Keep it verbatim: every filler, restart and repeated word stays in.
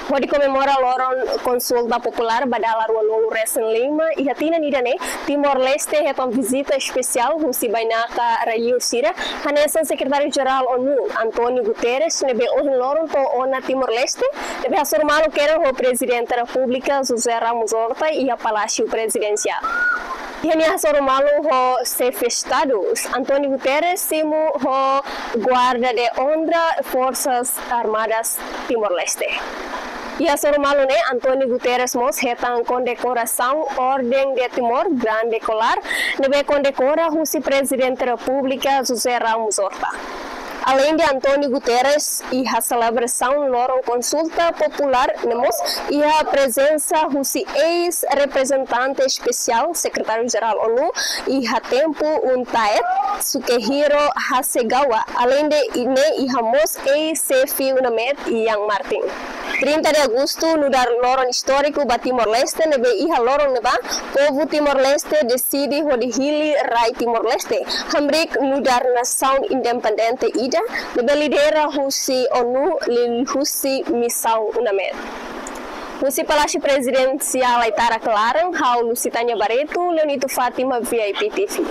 Hodi komemora loron konsulta populár ba dala rua nulu resin lima, iha tinan ida-ne'e, Timor-Leste hetan vizita espesiál husi bainaka rai-li'ur sira, hanesan Sekretáriu-Jerál ONU, António Guterres, ne'ebé ohin loron to'o ona Timor-Leste, ne'ebé hasoru malu kedan ho Prezidente Repúblika, José Ramos Horta, iha Palásiu Prezidensiál. Iha nia hasoru malu ho Xefe Estadu, António Guterres simu ho Guarda de Honra Forsas Armadas Timor-Leste. Iha hasoru malu ne'e, António Guterres mós hetan kondekorasaun Orden de Timor Grande Kolar, ne'ebé kondekora husi Prezidente Repúblika José Ramos Horta. Aleinde António Guterres, iha selebrasaun loron konsulta populár ne'e mós iha prezensa husi eis-reprezentante espesiál Sekretáriu-Jerál ONU iha tempu UNTAED, Sukehiro Hasegawa, aleinde ne'e iha mós eis-xefe UNAMED, Ian Martin. Trinta de Agostu nu'udar loron istóriku ba Timor-Leste, ne'ebé iha loron ne'ebá povu Timor-Leste deside hodi hili rai Timor-Leste, hamriik nu'udar nasaun independente ida, ne'ebé lidera husi ONU liuhusi misaun UNAMED. Husi Palásiu Prezidensiál Aitarak Laran, ha'u Lusitania Barreto, Leonito Fátima, V I P T V.